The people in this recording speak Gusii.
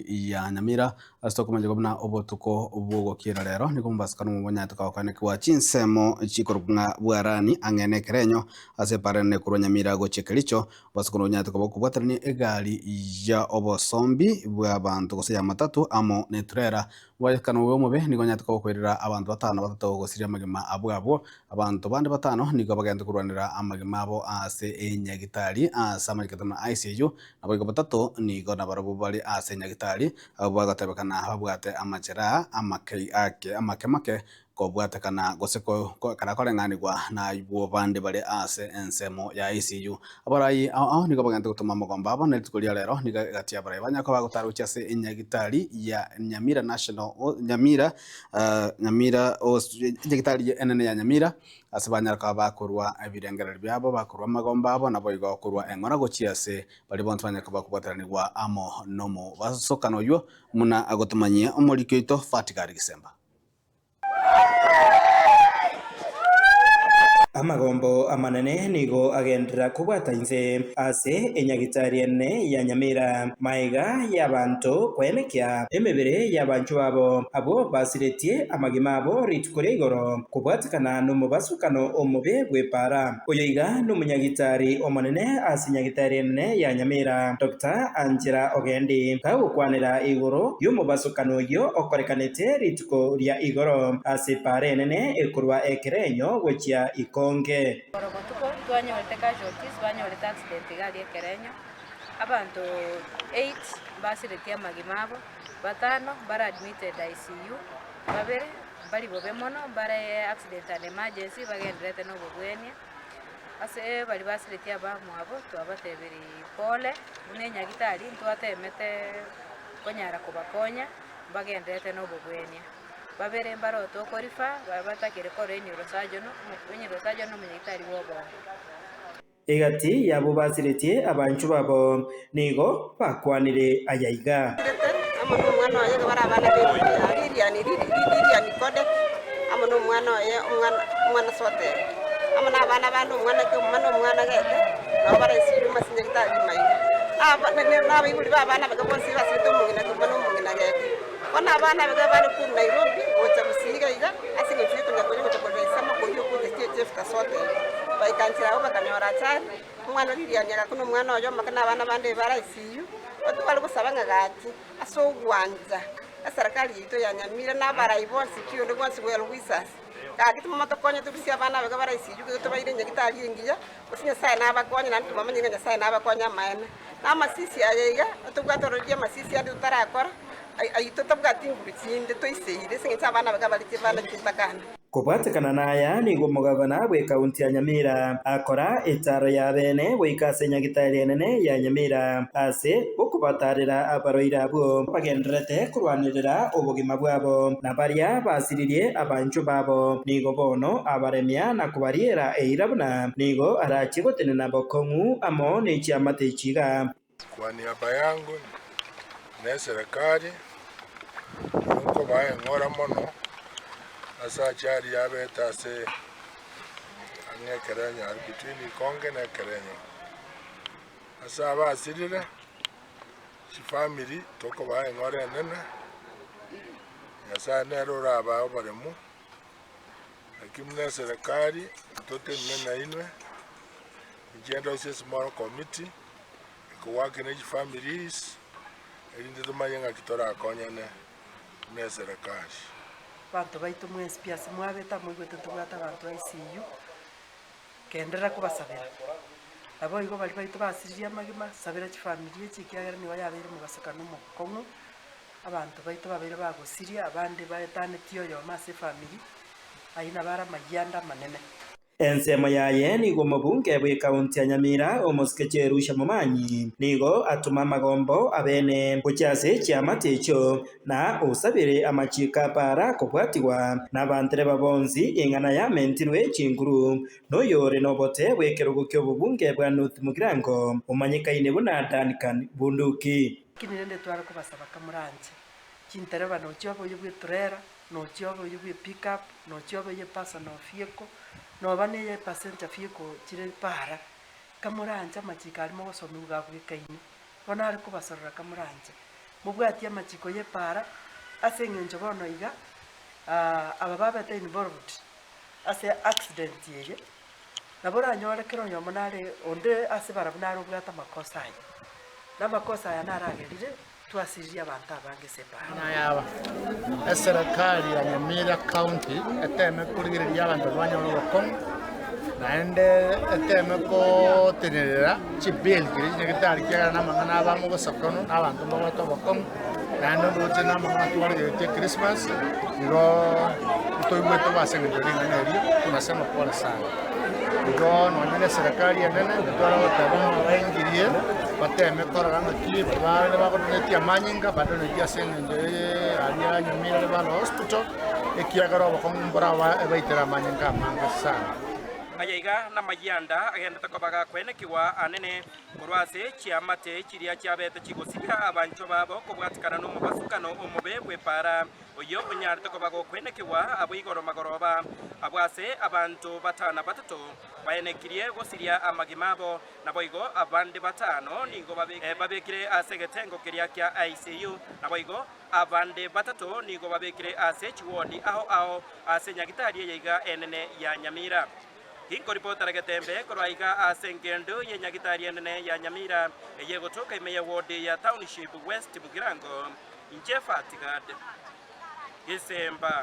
Ya Nyamira, ase tokomanyigwa buna obotuko bw'ogokiera rero, nigo omobasukani omobonyati okagokanekigwa chinsemo chikorokwa ng'a Bwarani ang'e nekerenyo ase epara enene korwa Nyamira gochia Kericho. Omobasukani obonyati koba okobwaterania egari ya obosombi bw'abanto gose ya matatu amo neturera. Omobasukani oyo omobe nigo onyarete koba okoirera abanto batano batato gosiria amagima abwo abwo. Abanto bande batano nigo bagente korwanera amagima abo ase enyagitari ase amanyekete buna ICU Naboigo batato nigo nabarabwo bare ase nyagitari, abwo bagotebekana babwate amachera amake ake amake make kobwatekana gose ekero koreng'anigwa naibwo bande bare ase ensemo ya ICU. Abarai ao ao nigo bagente gotoma amagomba abo na rituko ria rero nigo egati y'abarai banyare koba bagotara gochia ase enyagitari ya Nyamira National Nyamira Nyamira enyagitari enene ya Nyamira Ase banyare koba bakorua ebirengererio biabo, bakorua amagomba abo, naboigo korua eng'ora gochia ase baria bonsi banyare koba bakobwateranigwa amo nomobasokano oyio, buna agotomanyia omoriki oito Fatigari Gisemba. Amagombo amanene nigo agenderera kobwata inse ase enyagitari ene ya Nyamira, magega y'abanto koenekia emebere y'abanchwa babo abwo basiretie amagima abo rituko ria igoro. Kobwatekana nomobasukano omobe bw'epaara. Oyo iga nomonyagitari omonene ase nyagitari enene ya Nyamira, Doctor Angela Ogendi, kagokwanera igoro y'omobasukano oyio okorekanete rituko ria igoro ase epaara enene ekorwa Ekerenyo gochia Ikonge. Igoro botuko ntwanyorete casualties banyorete accident iga aria Ekerenyo, abanto eight mbasiretie amagima abo, batano mbare admitted ICU, babere Mbari bobe mono, mbare accident and emergency bagendererete nobobwenia. Ase baria basiretie abamwabo twabatebirie pole, buna enyagitari ntwatemete konyara kobakonya, mbagendererete nobobwenia. Babere mbaro tokorifer, baria batakire korora eneurosurgeon, eneurosurgeon na omonyagitari bwa obongo. Egati y'abwo basiretie abanchwa babo nigo bakwanire aya iga. Amo nomwana oye iga bare abana be Lilian, Lilian Kodek, amo nomwana oye omwana omwana Soter, amo na abana bande omwana Kioma na omwana Gete, nabo bare esiri ase nyagetari Maiga. Aba na abaibori ba abana bake bonsi basirete omong'ina Kioma na omong'ina Gete. Bono abana bake bare korwa Nairobi gocha Gusii iga iga, ase eng'encho yokonya koria gocha korera ise amakoria okocha Jefta Soter. Baika nchera agwo bakanyora achari, omwana o Lilian agakuna omwana oye omoke na abana bande bare ICU, otware gosaba ng'a gaki ase ogwancha eserekari yaito ya Nyamira na abarai bonsi ki onde bwensi well wishers, gaki timomotokonye torusie abana abake bare ICU iga tobaire nyagitari engiya, gose Nyasaye nabakonye naende twamanyire ng'a Nyasaye nabakonye amaene. Na amasisi aya iga, tobwate ororeri amasisi ande totarakora, ayio totabwati nguru chinde toiseire ase eng'encho abana abake bare chibana chintakana. Kobwatekana naya, nigo omogavana bw'ekaunti ya Nyamira akora etaaro y'abeene goika ase nyagitari enene ya Nyamira ase okobatarera abarwaire abwo bagendererete korwanerera obogima bwabo, na baria basiririe abanchwa babo. Nigo bono abaremia na kobariera eira buna nigo arachie gotenena bokong'u amo ne chiamate echi iga. Kwa niaba yangu na eserekari, nkobaa eng'ora mono ase achari yabete ase ang'e ekerenyo aria between Ikonge na ekerenyo. Ase abasirire, chifamiri tokobaa eng'ora enene, Nyasaye nere orabae oboremu, lakini buna eserekari ntotenene nainwe, inche ndosie esmall committee. Ekogwakera ne chifamilies erinde tomanye ng'aki torakonyane buna eserekari. Abanto baito mwensi pi ase mwabete amoigwete ntobwate abanto ICU, genderera kobasabera. Naboigo baria baito basiririe amagima, sabera chifamiri echi ekiagera nigo yabeire omobasokano omokong'u, abanto baito babeire bagosiria, abande baetanetie oyomo ase efamiri, ayio nabo are amayianda amanene. Ensemo yaye nigo omobunge bw'ekaunti ya Nyamira omosike Jerusha Momanyi nigo atoma amagombo abene gochia ase chiamate echio na osabire amachiko a para kobwatigwa nabantereba bonsi ing'ana yamentirwe chinguru noyore nobote bw'ekerogo ki'obobunge bwa North Mugirango omanyekaine buna Duncan Bunduki. Lakini rende tware kobasaba kamoranche chintereba nochia obe oyo bw'etrailer, nochia obe oyo bwe pickup, nochia obe oye personal vehicle, noba na eye passenger vehicle chire para, kamoranche amachiko aria mogosomigwa gabwekaine, bono are kobasorora kamoranche. Mobwatie amachiko y'epaara ase eng'encho bono iga aba babete involved ase accident eye, nabo oranyore kera oyomo nare onde ase barabwo nare obwate amakosa aye. Na amakosa aya naragerire twasiririe abanto abange ase epaara. Amang'ana aya aba, Eserekari ya Nyamira County eteme korigereria abanto banyore obokong'u naende eteme kotenerera chibill chiria chinyagetari ekiagera na amang'ana aba amo obosakono na abanto mbabwate obokong'u naende ndoche na amang'ana twarigeretie Christmas igo ntoigwete bo ase eng'encho ring'ana erio tunasema pole sana. Igo nonye na eserekari enene ntitware goteba ng'a baingirie bateme korora ng'aki baria bagodonetia amanyinga badonetie ase eng'encho aria Nyamira Referral Hospital, ekiagera obokong'u mboraba ebaitere amanyinga amange sana. Aya iga namayianda agenderete koba gakwenekigwa anene korwa ase chiamate chiria chiabete chigosiria abanchwa babo kobwatikana nomobasukano omobe bw'epaara Oyio onyarete koba gokwenekigwa abwo igoro magoroba, abwo ase abanto batano batato baenekirie gosiria amagima abo, naboigo abande batano nigo babekire ase egetengo keria kia ICU, naboigo abande batato nigo babekire ase chiwodi ao ao ase nyagitari eye iga enene ya Nyamira. Inkoripotera getembe korwa aiga ase engendo ye nyagitari enene ya Nyamira eye egotoka ime ye wodi ya Township West Mugirango. Inche Fatigad, Gesemba.